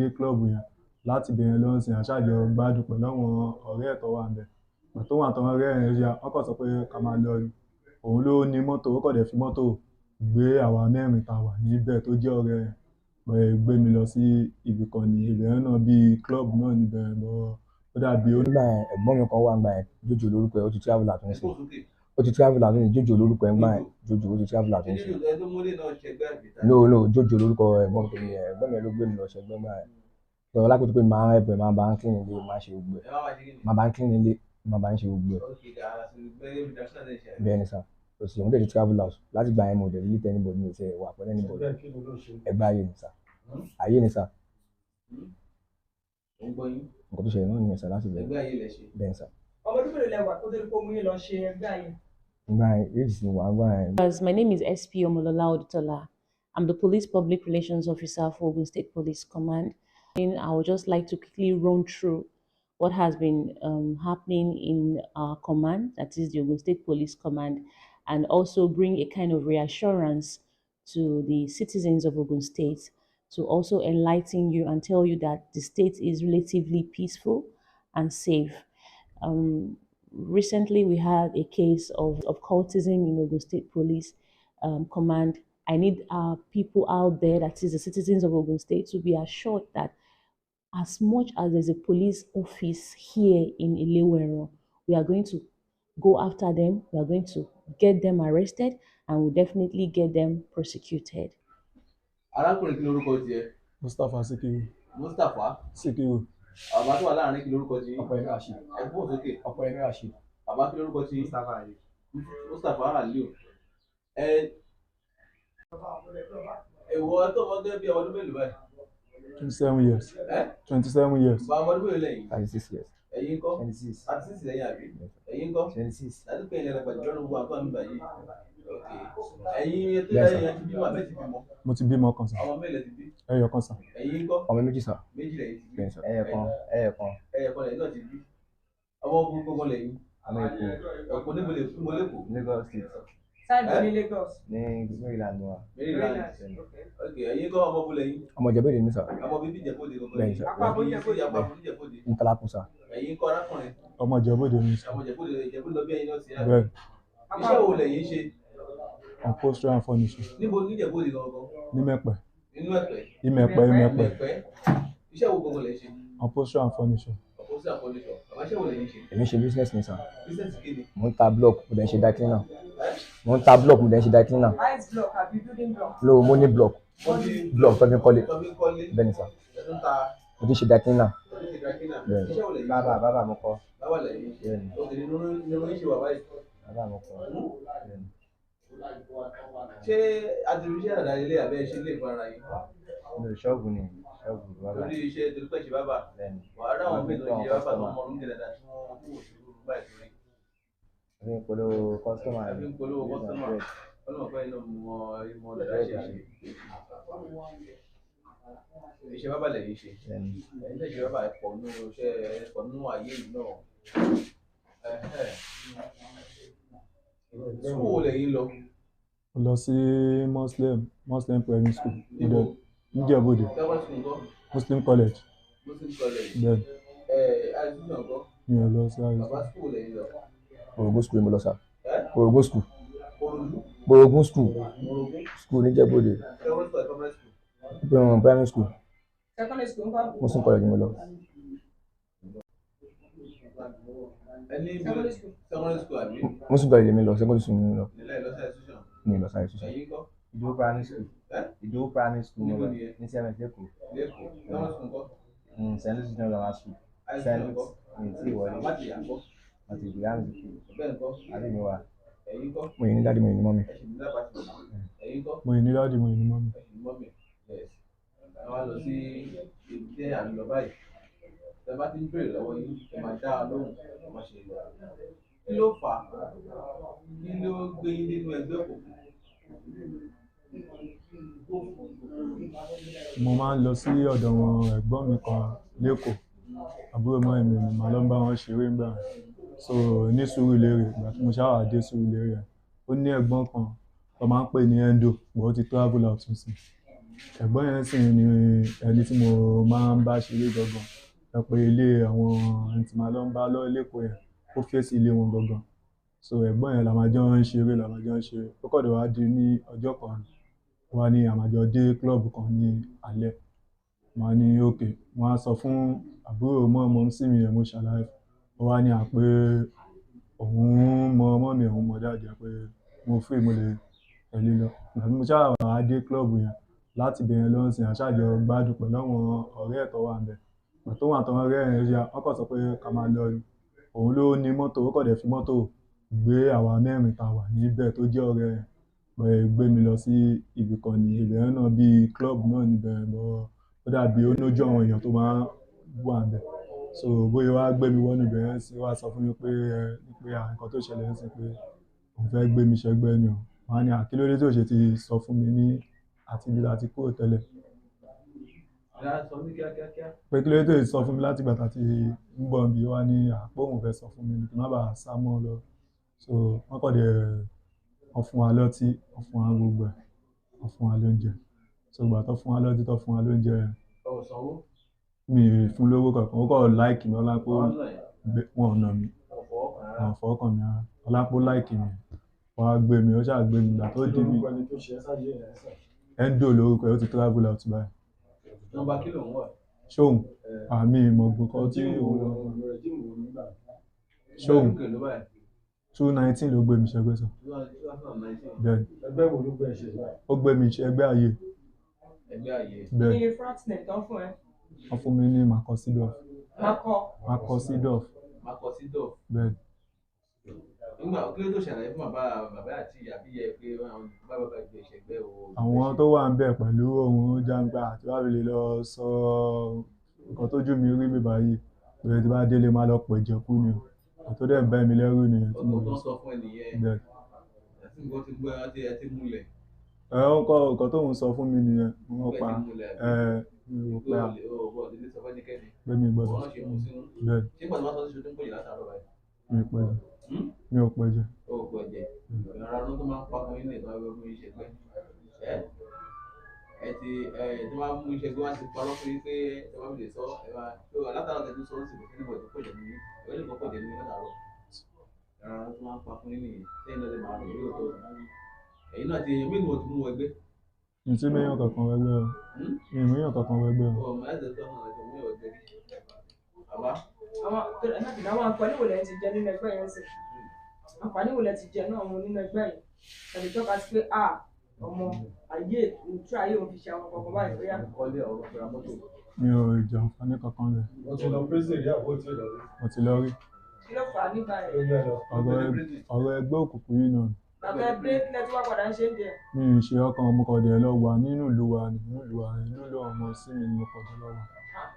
dé club yẹn, láti bẹ̀rẹ̀ lọ́sìn àṣàjọ gbádùn pẹ̀lú àwọn ọ̀rẹ́ ẹ̀ tó wà níbẹ̀. Ìgbà tó wà àtàwọn ọ̀rẹ́ ẹ̀ yẹn, wọ́n kàn sọ pé ká máa lọ ni. Òun ló ní mọ́tò, ó kàn dẹ̀ fi mọ́tò gbé àwa mẹ́rin tá wà níbẹ̀ tó jẹ́ ọ̀rẹ́ ẹ̀, gbé mi lọ sí ibì kan ní ibẹ̀ yẹn náà, bíi club náà níbẹ̀ bọ́ ó dàbí ó. Nígbà yẹn, ẹ̀gbọ́n mi kan wà nígbà yẹn, Jojo lórúkọ ẹ̀, ó ti travel out Ẹ nísìnyí. kó sókè. Ó ti travel out nísìnyí, Jojo lórúkọ ẹ̀ nígbà yẹn, Jojo, ó ti travel out Ṣé nísìnyí. Jojo ẹ tó múlé náà ṣẹgbẹ́ àbí ta? No, no, Jojo lórúkọ ẹ̀gbọ́n mi yẹn, ẹ̀gbọ́n mi ló gbé mi lọ ṣẹgbẹ́ nígbà yẹn. Sọ lápò tó pé máa ń help ẹ̀, máa bá ń clean ilé, máa ṣe gbogbo ẹ̀. Ẹ má máa ṣe kí ni? Máa bá ń clean ilé, máa bá ń ṣe gbogbo ẹ̀. Ok, gàrà sí gbẹ́rẹ́ bí national ẹ̀ ṣe àbí? Bẹ́ẹ̀ ni sir. Kò sí, òun dẹ̀ ti travel out. Láti ìgbà yẹn mo dẹ̀ really tell anybody, mi ò tiẹ̀ wà pẹ̀lú anybody. Ẹgbẹ́ kí ni ló ṣe? Ẹgbẹ́ ayé ni sir. Ayé ni sir. Mo ń gbọ́ yín. Nǹkan tó ṣẹlẹ̀ náà nìyẹn sir láti bẹ̀rẹ̀. Ẹgbẹ́ ayé lẹ ṣe. Bẹ́ẹ̀ ni sir. Ọmọ ọdún mélòó lẹ wà kó tó di pé ó mú yín lọ ṣe ẹgbẹ́ ayé? Nígbà yẹn, age tí mo wà nígbà yẹn. As my name is SP Omolola Odutola. I'm the Police Public Relations Officer for Ogun State Police Command. And I would just like to quickly run through what has been happening in our command, that is the Ogun State Police Command, and also bring a kind of reassurance to the citizens of Ogun State, to also enlighten you and tell you that the state is relatively peaceful and safe. Recently, we had a case of cultism in Ogun State Police Command. I need our people out there, that is the citizens of Ogun State, to be assured that as much as there's a police office here in Eleweran, we are going to go after them, we are going to get them arrested, and we'll definitely get them prosecuted. Arákùnrin, kí lorúkọ tiẹ̀? Mustapha Sikiru. Mustapha. Sikiru. Bàbá tó wà láàrin, kí lorúkọ ti? Ọpẹ́yẹmí Rasheed. Ẹ gbóhùn sókè. Ọpẹ́yẹmí Rasheed. Bàbá, kí lorúkọ ti? Mustapha Ali. Mustapha Aliu. Ẹ ìwọ tó mọ gẹ́gẹ́ bí ọmọ ọdún mélòó báyìí? 27 years. Ẹ 27 years. Bàbá, ọmọ ọdún mélòó lẹ́yìn? 36 years. Ẹ̀yin ńkọ́? 26. 36 lẹ́yìn àbí? Ẹ̀yin ńkọ́? 26. Láti pé ilẹ̀ àgbàjọ lọ́nà gbogbo àgbà mi báyìí. Ok, ẹ̀yin tó Yes, sir. lẹ́yìn, ẹ ti bímọ àbẹ́ ti bímọ? Mo ti bímọ kan sir. Ọmọ mélòó ti bí? Ẹyọ kan sir. Ẹ̀yin ńkọ́? Ọmọ méjì sir. Méjì lẹ́yìn ti bí? Bẹ́ẹ̀ sir. Ẹyọ kan, ẹyọ kan. Ẹyọ kan lẹ́yìn náà ti bí. Ọmọ gbogbo lẹ́yìn? Àmọ́ Èkó. Ẹ̀kọ́ níbo lè fún mọ́lẹ́kọ̀ọ́? Lagos State. Sáìbù Eh? ní Lagos. Ní Maryland wa. Maryland. Okay. Ok, ẹ̀yin kọ́, ọmọ bó lẹ́yìn? Ọmọ Ìjẹ̀bú Òde ni sir. Ọmọ bíbí Ìjẹ̀bú Òde gbogbo? Bẹ́ẹ̀ sir. Apá Ìjẹ̀bú Ìjẹ̀bú Òde, apá Ìjẹ̀bú Òde. Ntalapo sir. Ẹ̀yin kọ́, arákùnrin? Ọmọ Ìjẹ̀bú Òde ni sir. Ọmọ Ìjẹ̀bú Òde, Ìjẹ̀bú lọ bí ẹ̀yin náà sí àbí? Bẹ́ẹ̀. Iṣẹ́ wo lẹ̀yin ṣe? Upholstery and furniture. Níbo ní Ìjẹ̀bú Òde gangan? Ní Mẹ̀pẹ̀. Nínú Ẹ̀pẹ́? Ìmẹ̀pẹ̀, Ìmẹ̀pẹ̀. Ẹ̀pẹ́. Iṣẹ́ wo gangan lẹ̀ ṣe? Upholstery and furniture. Upholstery and furniture. Bàbá, iṣẹ́ wo lẹ̀yin ṣe? Èmi ṣe business ni sir. Business kí ni? Mo ń ta block, mo dẹ̀ ń ṣe dry cleaner. Mo ń ta block, mo dẹ̀ ń ṣe dry cleaner. Ice block àbí building block? No, mo ní block. Wọ́n fi Block tó fi ń kọ́lé. Tó fi ń kọ́lé. Bẹ́ẹ̀ ni sir. Ẹ̀ tó ń ta. Mo ti ṣe dry cleaner. Ẹ̀ tó ń ṣe dry cleaner. Bẹ́ẹ̀. Iṣẹ́ wo lẹ̀yin ṣe? Bàbá, bàbá mo kọ́. Bàbá lẹ̀yin? Bẹ́ẹ̀ni. Ok, nínú nínú yín ṣe wà báyìí? Bàbá mo kọ́. Bẹ́ẹ̀ni. Ṣé àtìríṣẹ́ àdàdà ilé àbẹ́ ṣe lè fún ara yín? Mi ò, ṣọ́ọ̀bù ni, ṣọ́ọ̀bù bàbá. Torí iṣẹ́, torí pé ṣe bábà. Bẹ́ẹ̀ni. Wàá rà àwọn mélòó ṣe bábà tó mọ oúnjẹ dáadáa tí wọ́n kú òṣèlú báyìí torí. Àfi ń polówó customer. Àfi ń polówó customer. Ọlọ́run fẹ́ iná mọ ìmọ̀ dáadáa ṣe àbí? Iṣẹ́ bábà lẹ̀yin ṣe? Bẹ́ẹ̀ni. Ẹ̀yin tẹ̀ ṣe bábà pọ̀ nínú iṣẹ́, pọ̀ nínú ayé yìí náà. Ẹ̀hẹ́. School wo lẹ̀yin lọ? Mo lọ sí Muslim Primary School. Níbo? Níjẹ̀bú Òde. Secondary school ńkọ́? Muslim College. Muslim College. Bẹ́ẹ̀. Ẹ̀ àìsàn ńkọ́? Mi ò lọ sí àyè. Bàbá, school wo lẹ̀yin lọ? Orogun school ni mo lọ sir. Ẹ́? Orogun school. Orojú? Orogun school. Orogún. School níjẹ̀bú Òde. Secondary school àti primary school? Primary school. Secondary school ńkọ́? Muslim College ni mo lọ. Ẹni Secondary school. Secondary school àbí? Muslim College lèmi lọ, secondary school ni mo lọ. Nílẹ̀ ìlọsẹ̀ institution? Mi ò lọ sáré sísọ. Ẹ̀yin kọ́? Ìdòwú Primary School. Ẹ́? Ìdòwú Primary School mo Níbo lọ. nìyẹn? Ní CMS l'Ékòó. L'Ékòó. Secondary school ńkọ́? St. Louis Junior Grammar School. High St. school Louis. ńkọ́? Mi ò tíì wọlé. Bàbá àti ìyá ńkọ́? Àti ìyá mi ti kú. Bẹ́ẹ̀ ńkọ́? Àbí mi wà. Ẹ̀yin kọ́? Mo yìí ní daddy, mo yìí ní mummy. Ẹ sì ní lápá ti mọ̀. Ẹ̀yin kọ́? Mo yìí ní daddy, mo yìí ní mummy. Ẹ sì ní mummy. Yes. Ẹ wá lọ sí ibi tí à ń lọ báyìí. Tẹ bá ti ń béèrè lọ́wọ́ yín, ẹ máa dá a lóhùn, ẹ má ṣe lọ. Kí ló fà á? Kí ló gbé yín nínú ẹgbẹ́ òkùnkùn? Mo máa ń lọ sí ọ̀dọ̀ wọn, ẹ̀gbọ́n mi kan l'Ékòó, àbúrò mọ́ mi ni, màá lọ ń bá wọn ṣeré nígbà yẹn. So ní Sùúrùlérè, ìgbà tí mo ṣáà wá dé Sùúrùlérè yẹn, ó ní ẹ̀gbọ́n kan tó máa ń pè ní Endo, but ó ti travel out nísìnyí. Ẹ̀gbọ́n yẹn sì ni ẹni tí mo máa ń bá ṣeré gangan. Ẹ pé ilé àwọn ẹni tí màá lọ ń bá lọ lÉkòó yẹn, ó fèsì ilé wọn gangan. So ẹ̀gbọ́n yẹn la máa jọ ń ṣeré, la máa jọ ń ṣeré. Ó kàn dé wá di ní ọjọ́ kan, wá ní a máa jọ dé club kan ní alẹ́. Màá ní okay. Wọ́n á sọ fún àbúrò mọ́ mọ́mísí mi yẹn, mo ṣàlàyé fún. Ó wá ní à pé òun mọ mummy, òun mọ daddy ẹ pé mo free, mo lè tẹ̀lé lọ. Ìgbà tí mo ṣáà wá dé club yẹn, láti ibẹ̀ yẹn lọ ń sìn, a ṣáà jọ gbádùn pẹ̀lú àwọn ọ̀rẹ́ ẹ̀ tó wà níbẹ̀. Ìgbà tóun àtàwọn ọ̀rẹ́ ẹ̀ yẹn, wọ́n kàn sọ pé ká máa lọ ni. Òun ló ní mọ́tò, ó kàn dẹ̀ fi mọ́tò gbé àwa mẹ́rin ta wà níbẹ̀ tó jẹ́ ọ̀rẹ́ ẹ̀, pé gbé mi lọ sí ibi kan ní ibẹ̀ yẹn náà, bí club náà níbẹ̀ but ó dàbí ó lójú àwọn èèyàn tó máa ń wà níbẹ̀. So bóyá wá gbé mi wọnú ibẹ̀ yẹn sì wá sọ fún mi pé ẹ pé à nǹkan tó ṣẹlẹ̀ ń sìn pé òun fẹ́ gbé mi ṣẹgbẹ́ ni o. Màá ní à kí ló dé tí ò ṣe ti sọ fún mi ní àti ibi tí a ti kúrò tẹ́lẹ̀. Ìyá sọ ní kíákíákíá. Pé kí ló dé tí ò ṣe sọ fún mi láti ìgbà tí a ti ń bọ̀ níbí, ó wá ní à pé òun fẹ́ sọ fún mi kí n má bàa sá mọ́ ọ lọ. So wọ́n kàn dẹ̀ wọ́n fún wa lọ́tí, wọ́n fún wa gbogbo ẹ̀, wọ́n fún wa lóúnjẹ. So ìgbà tó fún wa lọ́tí, tó fún wa lóúnjẹ, Ọ̀ sanwó. mi ì fún lówó kankan. Ó kàn like mi, ọlá pé Wọ́n nà ẹ́. wọn ò nà mí. Wọ́n fọwọ́ kàn rárá. Wọn ò fọwọ́ kàn mí rárá. Ọlá pé ó like mi. Wọ́n á gbé mi, ó ṣáà gbé mi. Ìgbà tó Kí dé mi, lorúkọ ẹni tó ṣe ẹ́ sáyé ẹ̀ sà? Endo lórúkọ ẹ̀, ó ti travel out báyìí. Nọ́mbà kí lòun wà? Ṣóhun, àmì ìmọ̀ gbọ̀ngàn tí Jíìmù wo òun lọ rẹ̀, jíìmù wo nígbà? Ṣóhun Kí ló báyìí? 2019 ló gbé mi ṣẹgbẹ́ sọ. 2019. Bẹ́ẹ̀ni, Ẹgbẹ́ wo ló gbé ẹ ṣe báyìí? ó gbé mi ṣẹgbẹ́ ayé. Ẹgbẹ́ ayé. Bẹ́ẹ̀ni, Kí ni frat name tán fún ẹ? wọ́n fún mi ní Marcus Seedorf. Makọ. Marcus Seedorf. Marcus Seedorf. Bẹ́ẹ̀ni. Nígbà kí ló tó ṣàlàyé fún bàbá bàbá àti ìyá bí yẹ pé àwọn bàbá bàbá gbé ṣẹgbẹ́ o. Àwọn tó wà níbẹ̀ pẹ̀lú òun jàǹgbá àti wá fi lè lọ sọ nǹkan tójú mi rí mi báyìí. Pé tí bá délé máa lọ pẹ̀jẹ̀ kú ni o. Nǹkan tó dẹ̀ ń bá mi lẹ́rù nìyẹn tí mo Ọ̀tọ̀ tó lè ń sọ. sọ fún ẹ nìyẹn. Bẹ́ẹ̀ni. Àti nǹkan ti gbọ́ ẹ ti múlẹ̀. Ẹ ó ń kọ́ nǹkan tóun sọ fún mi nìyẹn. Wọ́n Ẹ pa ti múlẹ̀ àbí? ẹ mi ò Pé pé à o lè o bọ̀ délé sọ fún ẹnikẹ́ni. pé mi gbọ́dọ̀ Wọ́n sọ. ṣe mú sínú. Bẹ́ẹ̀ni, Ṣé ìgbà tó bá sọ sí ṣojú ń pòjì látàárọ̀ báyìí? mi ò pẹ̀jẹ̀. Mi ò pẹ̀jẹ̀. O ò pẹ̀jẹ̀. Ìrora ló tó máa ń pa fún yín nìkan ẹgbẹ́ fún yín ṣẹgbẹ́. Ẹ ẹ ti ẹ tí wọ́n á mú iṣẹ́ gbé wá ti parọ́ fún yín pé ẹ bá mi lè sọ ẹ máa tó látàárọ̀ tẹ̀ tó sọ ó sì kò sí níbo tó pọ̀jẹ̀ nínú ẹ̀rọ nìkan pọ̀jẹ̀ nínú látàárọ̀. Ìrora ló tó máa ń pa fún yín nìyẹn. Lẹ́yìn náà lè máa rìn yóò tó. Ẹ̀yin náà ti èèyàn mélòó ti mú ẹgbẹ́? Mi ò tí méyàn kankan wẹgbẹ́ o. Mi ò méyàn kankan wẹgbẹ́ o. Ọ̀ máa ń tẹ̀ tó hàn ẹ̀jọ̀ mú ẹgbẹ́ rí. Bàbá Àwọn ẹ má bínú, àwọn àǹfààní wo lẹ ti jẹ nínú ẹgbẹ́ yẹn sìn? Àǹfààní wo lẹ ti jẹ náà nínú ẹgbẹ́ yẹn? Tàbí tọ́ka sí pé à ọmọ ayé òtún ayé òun fi ṣe àwọn kọ̀ọ̀kan báyìí bóyá. kọ́lé ọ̀rọ̀ fẹ́ra mọ́tò. Mi ò jẹ àǹfààní kankan rẹ̀. Wọ́n ti lọ prison rí àbó tí ì lọ rí. Mo ti lọ rí. Kí ló fà á nígbà yẹn? Ló gbé ẹ lọ. Ọ̀rọ̀ ẹgbẹ́ òkùnkùn yìí náà ni. Bàbá ẹ dé kílẹ̀ tí wàá padà ń ṣe ń jẹ. Mi ì ṣe ọkàn, mo kàn dẹ̀ lọ wà nínú ìlú wa ni, nínú ìlú wa ni, nínú ìlú ọmọ sí mi ni mo kàn dẹ̀ lọ wà.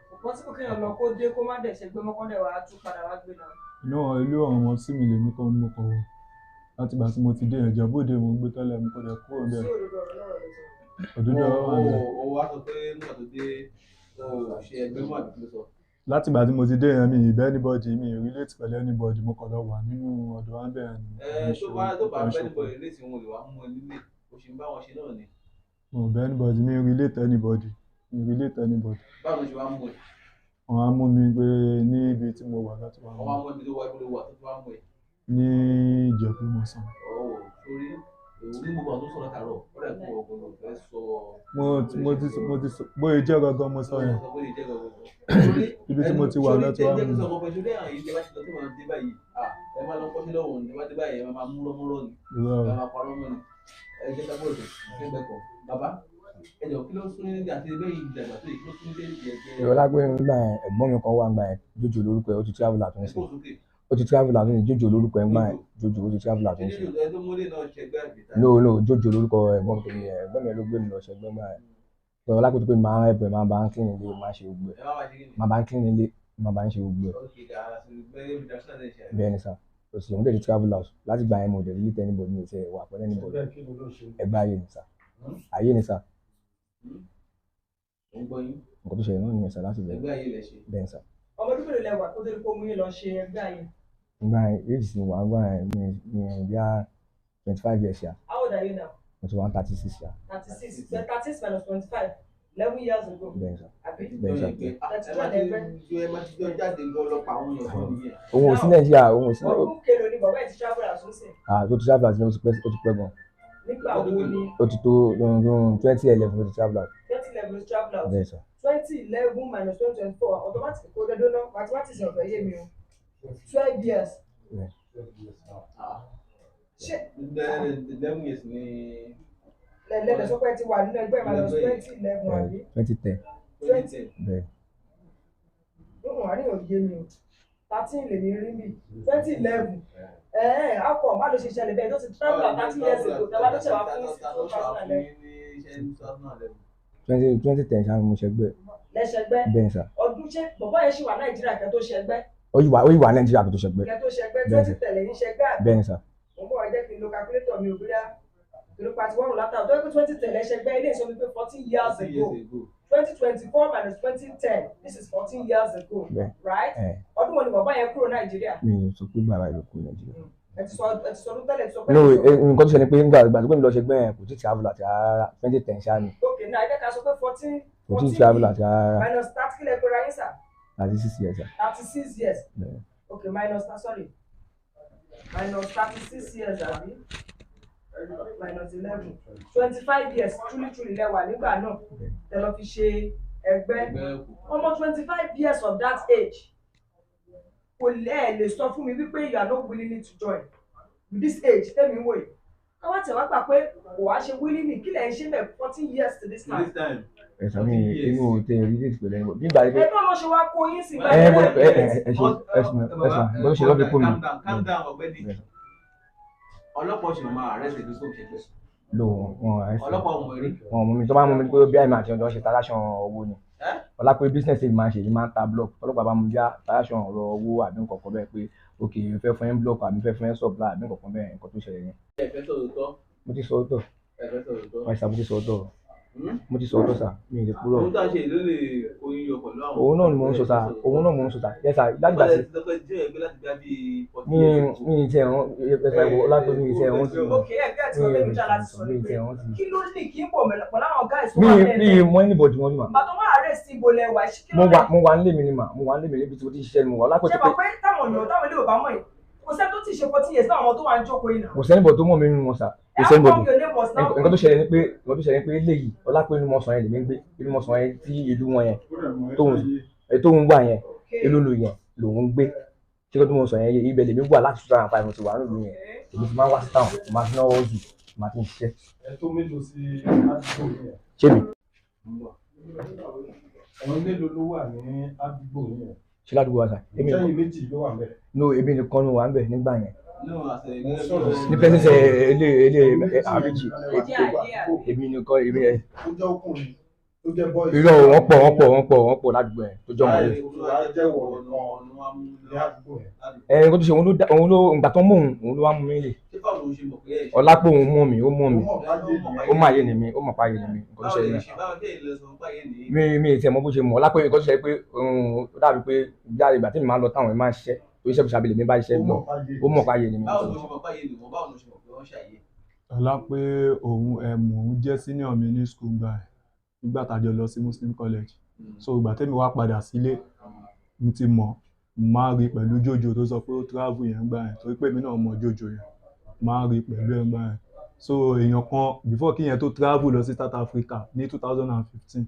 Kò pọ́sibú kéèyàn lọ kó dé kó má dẹ̀ ṣẹgbẹ́ mọ́kàndẹ̀ wàá tún padà wá gbé náà. Inú ìlú ọmọ sí mi lèmi kan ni mo kàn wọ̀. Láti ìgbà tí mo ti dé Ìjẹ̀bú Òde mo ń gbé tẹ́lẹ̀, mo kàn dẹ̀ kúrò Sí níbẹ̀. òdodo ọ̀rọ̀ náà ló sọ. Òdodo ọ̀rọ̀ wà níbẹ̀. O wá sọ pé nígbà tó dé o ò ṣe ẹgbẹ́ mọ́ àbí kí ló sọ? Láti ìgbà tí mo ti dé yẹn, mi ì bẹ́ anybody, mi ì relate pẹ̀lú anybody, mo kàn lọ wà nínú ọ̀dọ̀ wa níbẹ̀ ni. Ẹ tó bá bẹ́ níbo ìrètí wọn lè wá mú ẹ nílé o ṣì ń bá wọn ṣe náà ni. Mo ò bẹ́ anybody, mi ì relate anybody, mi ì relate anybody. Báwo ló ṣe wá mú ẹ? Wọ́n á mú mi pé ní ibi tí mo wà láti wá mú Wọ́n wá mú ibi tó wá ibi tó wà tó tó wá mú ẹ. mi ní Ìjẹ̀bú Mọ̀sán. Ọ̀ sórí òun ní gbogbo àwọn tó sọ̀rọ̀ látàárọ̀ ó dà pé ọ̀gbọ̀n ló fẹ́ sọ. Mo ti sọ bóyá jẹ́ gangan mo sọ yẹn. Sọ pé ìjẹ́ gangan. Ibi tí mo ti wà lọ́tí wá mú mi. Sórí tẹ́ sọ sórí àwọn yìí tẹ́ bá ti lọ tí wọ́n dé báyìí ẹ máa lọ kọ́ṣẹ́ lọ́wọ́ ní bá dé báyìí ẹ máa mú rọ́múrọ́ ni Irọ́ ẹ máa parọ́ mọ́ ni. Ẹ jẹ́ ká bọ̀dọ̀ sẹ́gbẹ̀ kan. Bàbá ẹ jọ kí ló sún ní àti ẹgbẹ́ yìí dàgbà tó yìí kí ló sún ní ẹgbẹ́ Ìrọ̀lá pé nígbà yẹn ẹ̀gbọ́n mi kan wà nígbà yẹn Jójó lórúkọ ẹ̀, ó ti travel out ń ẹ sìn. kó sókè. Ó ti travel out ń sìn, Jójó lórúkọ ẹ̀ nígbà yẹn, Jójó ó ti travel out ń Ṣé sìn. Jójó ẹ tó múlé náà ṣẹgbẹ́ àbí ta? No no, Jójó lórúkọ ẹ̀gbọ́n mi yẹn, ẹ̀gbọ́n mi ló gbé mi lọ ṣẹgbẹ́ nígbà yẹn. Ìrọ̀lá pé pé máa ń ẹ̀bẹ̀ máa bá ń clean ilé, máa ṣe gbogbo ẹ̀. Ẹ má máa ṣe kí ni? Máa bá ń clean ilé, máa bá ń ṣe gbogbo ẹ̀. Ok, kàrà sí gbẹ́ reduction ẹ̀ ṣe àbí? Bẹ́ẹ̀ ni sà, kò sí òun dẹ̀ ti travel out. Láti ìgbà yẹn mo dẹ̀ relate anybody, mi ò tiẹ̀ wà pẹ̀lú anybody. Ẹgbẹ́ kí ni ló ṣe? Ẹgbẹ́ ayé ni sà. Ayé ni sà. Mo ń gbọ́ yín. Nǹkan tó ṣẹlẹ̀ náà nìyẹn sà láti bẹ̀rẹ̀. Ẹgbẹ́ ayé lẹ ṣe. Bẹ́ẹ̀ ni sà. Ọmọ ọdún mélòó lẹ wà kó tó di pé ó mú yín lọ ṣe ẹgbẹ́ ayé? Nígbà yẹn, age tí mo wà nígbà yẹn, mi mi bí i 25 years ṣá. How old are you now? Mo ti wá 36 yà. 36, 36 minus 25, 11 years ago. Bẹ́ẹ̀ sà. Àbí? Bẹ́ẹ̀ sà. Ẹ máa ti jọ jáde gan ọlọ́pàá àwọn èèyàn kan nìyẹn. Òun ò sí Nàìjíríà, òun ò sí. Ọdún kelo ni bàbá ẹ̀ ti travel out sósì. Ah, tó ti travel out ní ó ti pẹ́ gan. Nígbà wo ni? Ó ti tó 2011 ló ti travel out. 2011 ló ti travel out. Bẹ́ẹ̀ sà. 2011 minus 2024 automatic kó dandan náà mathematics ọ̀fẹ́ yé mi o. 12 years. Ṣé 11 years ni. Lẹ́lẹ́ sọ pé ẹ ti wà nínú ẹgbẹ́ minus 2011 àbí? 2010. 2010. Bẹ́ẹ̀. Níwọ̀n àárín òye mi o. 13 lèmi rí mi. 2011. How come? Báwo ló ṣe ṣẹlẹ̀ bẹ́ẹ̀ tó ti travel out 30 years ago? Tàbá ló ṣe wá fún sí 2011. 2010 ṣáà ni mo ṣẹgbẹ́. Lẹ́ṣẹgbẹ́. Bẹ́ẹ̀ sà. Ọdún ṣé bọ̀bọ́ yẹn ṣì wà Nàìjíríà kẹ́ tó ṣẹgbẹ́? Ó yìí wà Nàìjíríà kẹ́ tó ṣẹgbẹ́. Kẹ́ tó ṣẹgbẹ́ 2010 lẹ́yìn ṣẹgbẹ́ àbí? Bẹ́ẹ̀ sà. Mo bọ̀ wá jẹ́ kí n lo calculator mi ò bóyá torí pa ti wọ́rùn látàwọn tó yẹ pé 2010 lẹ́ṣẹgbẹ́ ilé ìsọ mi pé 14 years ago. 2024 minus 2010, this is 14 years ago, right? Ọdún wo ni bàbá yẹn kúrò Nàìjíríà? Mi ò sọ pé bàbá yẹn kúrò Nàìjíríà. Ẹ ti sọ ọdún tẹ́lẹ̀ sọ pé. No, nǹkan tó ṣe ni pé nígbà ìgbà tó gbé mi lọ ṣẹgbẹ́ yẹn kò tí travel àti rárá 2010 ṣáà ni. Ok, náà ẹ jẹ́ ká sọ pé 14. Kò tí travel àti rárá. Minus 30 kílẹ̀ pé ra yín sà. 36 years. 36 years. Ok, minus sorry minus 36 years àbí minus 11, 25 years truly truly lẹ́wà nígbà náà tẹ lọ fi ṣe ẹgbẹ́. Ọmọ 25 years of that age kò lè sọ fún mi wípé you are not willing to join with this age tẹ́mi wò yìí. Káwá tẹ̀ wá gbà pé kò wá ṣe willingly kí lẹ̀ ń ṣe bẹ̀ 14 years to this time. Ẹ̀sán mi èmi ò tẹ rí déètì pẹ̀lú ẹni bí ìgbà pé. Ẹgbẹ́ ọmọ ṣe wá kó yín sí. Ẹ ẹ ẹ ṣe ẹsùn ẹsùn bó ṣe lọ́ fi kó mi. Calm down ọ̀gbẹ́ni. Ọlọ́pàá ṣì máa arrest ẹni tó ń ṣẹgbẹ́. Lo wọn arrest. Ọlọ́pàá ọmọ eré. Wọn mú mi tó bá mú mi pé bí àìmọ̀ àti ọ̀dọ́ ṣe taláṣan owó ni. Ọlá pé business èmi máa ń ṣe èmi máa ń ta block. Ọlọ́pàá bá mú bí taláṣan ọ̀rọ̀ owó àbí nǹkan kan bẹ́ẹ̀ pé ok fẹ́ fún ẹ block àbí fẹ́ fún ẹ supply àbí nǹkan kan bẹ́ẹ̀ nǹkan tó ṣẹlẹ̀ yẹn. Ẹ fẹ́ sọ̀rọ̀ tọ́. Mo ti sọ tọ̀. Ẹ fẹ́ sọ̀rọ̀ tọ́. Wáyé sá mo ti sọ tọ̀. Mo ti sọ tọ̀ sà mi ò lè kúrò. Ohun tá a ṣe ló lè oyin yọ pẹ̀lú àwọn. Òun náà ni mò ń sọ sà òun náà mò ń sọ sà yẹ sà láti gbà sí. Mi mi ti ẹ̀rọ ẹ̀sà ìwọ ọlápẹ̀ mi ti ẹ̀rọ ti. Ok ẹ kẹ́ ẹ̀ tí wọ́n fẹ́ mi jà láti sọ ni pé kí ló ní kí n pọ̀ pẹ̀lú àwọn guys tó wà bẹ́ẹ̀. Mi mọ anybody wọn ni mà. Bàtọ́ wọn arrest ibo lẹ wà kí ló dé. Mo wà nílé mi ni mà mo wà nílé mi níbi tí mo ti ṣiṣẹ́ ni mo wà ọlápẹ̀ tó pé. Ṣé mọ̀ pé táwọn èèyàn táwọn ilé ò bá mọ̀ yìí kò sẹ́ni tó ti ṣe 14 years náà àwọn tó wà ń jókòó yìí náà. Kò sẹ́ni bọ̀ tó mọ̀ mi nínú wọn sà kò sẹ́ni bọ̀ tó nǹkan tó ṣẹlẹ̀ ni pé nǹkan tó ṣẹlẹ̀ ni pé eléyìí ọlápẹ̀ inú mọ̀sán yẹn lèmi ń gbé inú mọ̀sán yẹn tí ìlú wọn yẹn tóun wà yẹn ìlú lu yẹn lòun ń gbé ṣé kó tó mọ̀sán yẹn ibẹ̀ lèmi wà láti 2005 mo ti wà nílùú yẹn èmi ti máa ń wá sí táwọn mo máa fi náwó jù mo máa ti ń ṣiṣẹ́. Ẹ tó mélòó sí àdúgbò yẹn. Ṣé mi. Àwọn mélòó ló wà ní àdúgbò yẹn. Ṣé ládùúgbò wa sà. Sẹ́yìn méjì ló wà ńbẹ̀. No èmi nìkan ló wà ńbẹ̀ nígbà yẹn. Ní pẹ́sẹ̀sẹ̀ ilé ilé àbíjì èmi nìkan èmi ẹ. Ó jẹ́ ọkùnrin tó jẹ́ bọ́ọ̀sì. Irọ́ wọ́n pọ̀ wọ́n pọ̀ wọ́n pọ̀ wọ́n pọ̀ ládùúgbò yẹn tó jọ mọ́ yẹn. Ẹ nǹkan tó ṣe òun ló ìgbà tó mú òun òun ló wá mú mi lè. Ọlápẹ̀ òun mú mi ó mú mi ó mọ̀ ayé ni mi ó mọ̀ pa ayé ni mi nǹkan tó ṣe yẹn. Mi ì tiẹ̀ mọ̀ bó ṣe mọ̀ Ọlápẹ̀ nǹkan tó ṣe pé ó dàbí pé jáde ìgbà tí mi máa lọ táwọn ẹ̀ máa ń ṣiṣẹ́ oníṣẹ́ bùsà abilé mi bá ṣiṣẹ́ lọ ó mọ̀ páyé ni mi. Báwo ló ṣe mọ̀ páyé ni wọ́n báwo ló ṣe mọ̀ pé wọ́n ṣàyè. Ọlá pé òun òun jẹ́ senior mi ní school gbà ẹ̀ nígbà tá a jọ lọ sí Muslim College so ìgbà tẹ́mi wá padà sílé mo ti mọ̀ mo máa rí pẹ̀lú Jojo tó sọ pé ó travel yẹn gbà ẹ̀ torí pé èmi náà mọ̀ Jojo yẹn máa rí pẹ̀lú ẹ̀ gbà ẹ̀ so èèyàn kan before kí yẹn tó travel lọ sí South Africa ní 2015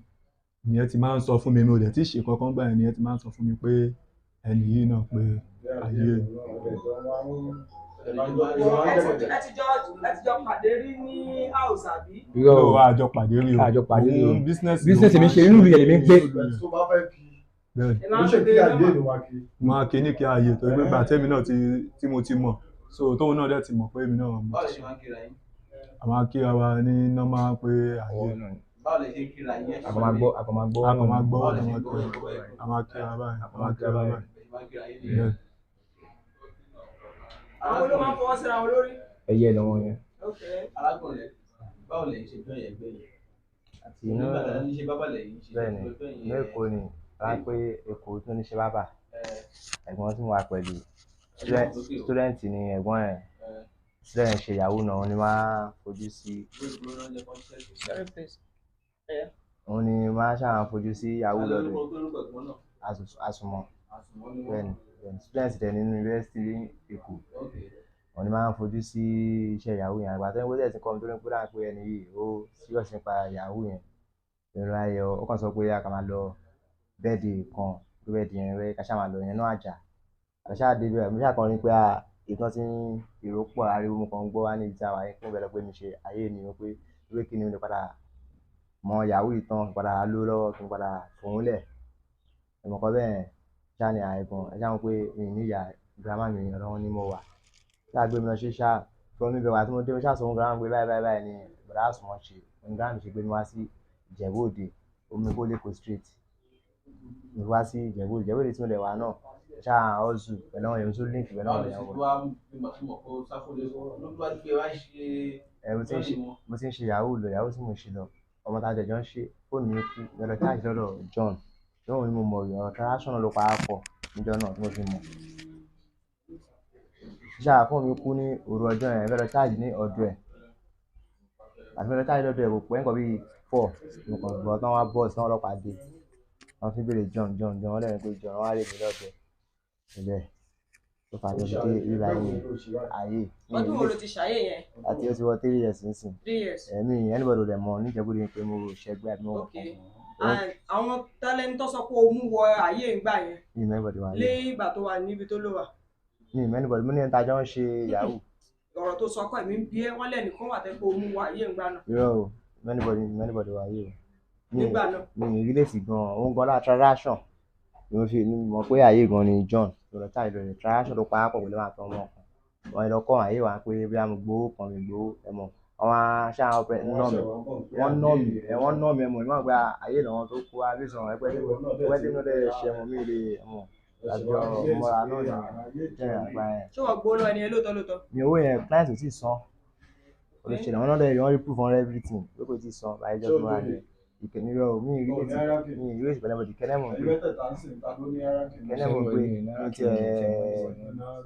ìyẹn ti máa ń sọ fún mi mi ò dẹ̀ tí ì ṣe kankan gbà ẹ̀ nìyẹn ti máa ń sọ fún mi pé ẹni yìí náà pé ayé. Ẹ ti jọ pàdé rí ní house àbí. Irọ́ o àjọ pàdé rí o àjọ pàdé rí o business mi ṣe inú ìlú yẹn lèmi ń gbé. Tó bá fẹ́ kí ló ṣe kí ayé ló máa kí. Máa kí ní kí ayé torí pé gbà tẹ́mi náà tí mo ti mọ̀ so tóun náà dẹ̀ ti mọ̀ pé èmi náà mọ̀. Báwo lẹ ṣe máa ń kíra yín? A máa kíra wa ní nọ́mà pé ayé. Báwo lẹ ṣe ń kíra yín? Àkọ́ máa gbọ́ àkọ́ máa gbọ́. Àkọ́ máa gbọ́ a máa kíra báyìí a máa kíra báyìí. Àwọn ló máa ń fọwọ́ síra wọn lórí. Ẹyẹ lọ́wọ́ yẹn. Arákùnrin báwo lẹ ṣe jọ yẹn gbé yẹn? Àti inú bẹ́ẹ̀ ni inú Èkó ni wọ́n pé Èkó tó ní ṣe bábà ẹ̀gbọ́n tí mo wà pẹ̀lú student ni ẹ̀gbọ́n yẹn Sílẹ̀ ń ṣe yahoo náà, òun ni máa fojú sí. Sorry, please. Yeah. Òun ni máa ṣáà fojú sí yahoo lọ́dọ̀ Àsùnmọ̀. Bẹ́ẹ̀ni, student dẹ̀ nínú yunifásitì Èkó. Òun ni máa ń fojú sí iṣẹ́ yahoo yẹn. Àgbà tó ń gbọ́dọ̀ ti kọ́ mi tó ní pé dáhùn pé ẹni yìí ó serious nípa yahoo yẹn. Ìrora ayọ̀ ó kàn sọ pé a kà máa lọ bẹ́ẹ̀dì kan, pé bẹ́ẹ̀dì yẹn rẹ́ ká ṣáà máa lọ yẹn náà àjà. Àṣà dé ibẹ̀, mo ṣáà kàn rí pé ìtàn tí èrò pọ̀ ariwo mo kàn ń gbọ́ wá níbi tí a wà yẹn fún ìbẹ̀rẹ̀ pé mi ṣe ayé ni o pé pé kí ni mo lè padà mọ yahoo yìí tán padà ló lọ́wọ́ kí n padà fòun lẹ̀. Ẹ̀mọ̀kan bẹ́ẹ̀ ṣáà ní àìgàn ẹ ṣáà mọ̀ pé mi ní ìyá girama mi ọ̀dọ̀ wọn ni mo wà. Ṣáà gbé mi lọ sí ṣáà from ibẹ̀ wá tí mo dé mo ṣáà sọ fún girama pé báyìí báyìí báyìí ni bọ̀dá Àsùnmọ̀ ṣe. Òun girama mi ṣe gbé mi wá sí Ìjẹ̀bú Òde, Omikóleko street. Mo wá sí Ìjẹ̀bú Òde, Ìjẹ̀bú Òde tí mo dẹ̀ wá náà ṣáà hustle pẹ̀lú àwọn èèyàn tó link pẹ̀lú àwọn èèyàn wọn. Mo ti ń ṣe yahoo lọ, yahoo tí mo ṣe lọ, ọmọ tá a jẹjọ ń ṣe, fóònù mi kú, mo lọ charge lọ́dọ̀ John. John ni mo mọ̀ rí, ọ̀rọ̀ transaction ló pa á pọ̀ níjọ́ náà tí mo fi mọ̀. Ṣáà fóònù mi kú ní òru ọjọ́ yẹn, mo lọ charge ní ọ̀dọ̀ ẹ̀. Àti mo lọ charge lọ́dọ̀ ẹ̀ kò pẹ́ nǹkan bíi 4, mo kàn gbọ́ tán wá bọ́ọ̀sì tán ọlọ́pàá dé. Wọ́n fi béèrè John, John, John, wọ́n dẹ̀ ní pé John wá lè mi lọ́dọ̀ ẹ̀. Ibẹ̀ ló fà á tó fi dé ibi ayé ayé. Ọdún wo ló ti ṣàyè yẹn? Àti ó ti wọ 3 years nísìn. 3 years. Ẹ̀mí anybody ò dẹ̀ mọ̀ níjẹ̀bú-Òde pé mo ṣẹgbẹ́ àbí mo wọ̀ Okay. And àwọn talent tó sọ pé o mú wọ ayé ìgbà yẹn. Mi ì mọ̀ anybody wà Lé ìgbà tó wà níbi tó lò wà. Mi ì mọ̀ anybody, mo ní ẹni tá a jọ ń ṣe yahoo. Ọ̀rọ̀ tó sọ kọ́ ẹ̀mí ń bí ẹ́ wọ́n lẹ́nìkan wà tẹ́ pé o mú wọ ayé ìgbà náà. Irọ́ o, anybody wà ayé o. Nígbà náà. Mi ì relate gan-an, òun gan lára transaction. Ni mo fi mọ̀ pé ayé gan ni John lọ tá ìlọ rẹ̀ transaction ló pa á pọ̀ pẹ̀lú àtọ́ ọmọ kan. Wọ́n lọ kọ́ ayé wa pé bí a mo gbowó kan mi gbowó ẹ mọ̀. Àwọn aṣáá ọpẹ nà mí, wọ́n nà mí, wọ́n nà mí ẹ mọ̀, ìmọ̀ pé ayé làwọn tó kó wa bí sọ̀rọ̀ ẹgbẹ́ tí mo lè ṣe mọ̀ mí lè mọ̀ àjọ mọ́ra náà ní jẹ́ àgbà yẹn. Ṣé wọ́n gbowó lọ́wọ́ ẹni yẹn lóòótọ́ lóòótọ́? Mi owó yẹn client ò tíì san. Olùṣèlú àwọn náà dẹ̀ wọ́n rí proof on everything pé kò tíì san báyìí jọ́ tó wà ní. Ìkẹ́nirọ́ mi ìrètí pẹ̀lú ọmọdé kẹ́nẹ́mọ̀ pé kẹ́nẹ́mọ̀ pé mi ti ẹ̀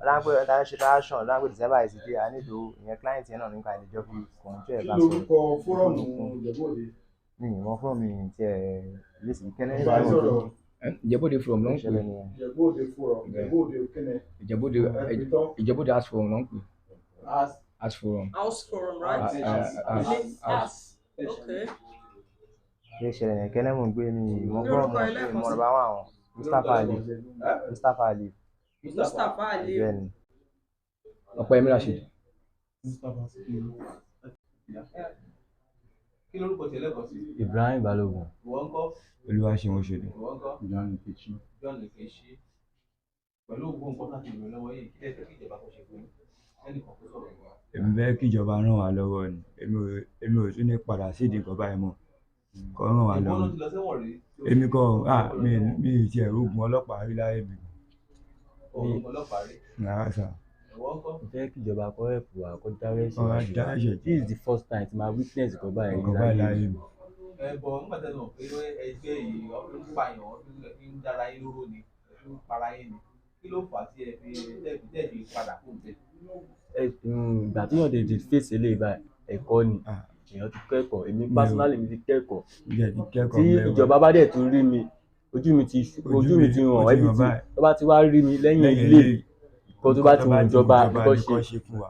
láńpẹ́ ọ̀tá ṣe transaction láńpẹ́ December is the day I need to ìyẹn client yẹn náà nípa ìdíjọ́ fi kọ̀ǹtù ẹ̀ bá sọ̀rọ̀. Kí lorúkọ fórọ̀mù Ìjẹ̀bú Òde? Mi ì mọ fórọ̀mù ti ẹ̀ ìrètí kẹ́nẹ́mọ̀. Ìjẹ̀bú Òde forum ló ń pè. Ìjẹ̀bú Òde forum, Ìjẹ̀bú Òde kẹ́nẹ́. Ìjẹ̀bú Òde house forum ló ń pè. House forum. House forum, right? House. Okay. Ṣé ìṣẹ̀lẹ̀ yẹn kẹ́nẹ́mù gbé mi mọ fọ́ọ̀mù mi mọ̀ bá wà wọ́n Mustapha Ali Mustapha Ali. Mustapha Ali. Bẹ́ẹ̀ni. Ọ̀pẹ́yẹmí Rasheed. Kí lorúkọ tiẹ̀ lẹ́kọ̀ọ́ sí? Ibrahim Balogun. Ìwọ ńkọ́? Olúwaṣeun Oṣòdì. Ìwọ ńkọ́? John Nkechi. John Nkechi. Pẹ̀lú ògùn nǹkan láti bèrè lọ́wọ́ yìí, kí lẹ fẹ́ kí ìjọba kó ṣe fún yín? Ẹnìkan kó sọ̀rọ̀ wá. Èmi fẹ́ kí ìjọba ràn wá lọ́wọ́ ni, èmi ò tún ní padà sídìí nǹkan báyìí mọ́. Kọ́ ràn wá lọ́wọ́. Èmi kọ́ mi ì tiẹ̀ rógun ọlọ́pàá rí láyé mi. Ògùn ọlọ́pàá rí. Rárá sà. Ìwọ ńkọ́? Mo fẹ́ kí ìjọba kó help wa kó dárí ẹ̀ṣẹ̀ wa jì wá. This is the first time tí ma witness nǹkan báyìí láyé mi. Ẹ bọ̀ nígbà tẹ́ mọ̀ pé ẹgbẹ́ yìí ọdún pààyàn ọdún ń dára yín lóró ni ọdún para yín ni kí ló fà á tí ẹ fi tẹ́ fi padà kó bẹ́ẹ̀? Ìgbà tí yàn dé face eléyìí báyìí ẹ̀kọ́ ni èèyàn ti kẹ́kọ̀ọ́, èmi personally mi ti kẹ́kọ̀ọ́. Tí ìjọba bá dẹ̀ tún rí mi, ojú mi ti hàn everything. Tó bá ti wá rí mi lẹ́yìn ilé, nǹkan tó bá ti wù ìjọba nǹkan ṣe. Fún wa.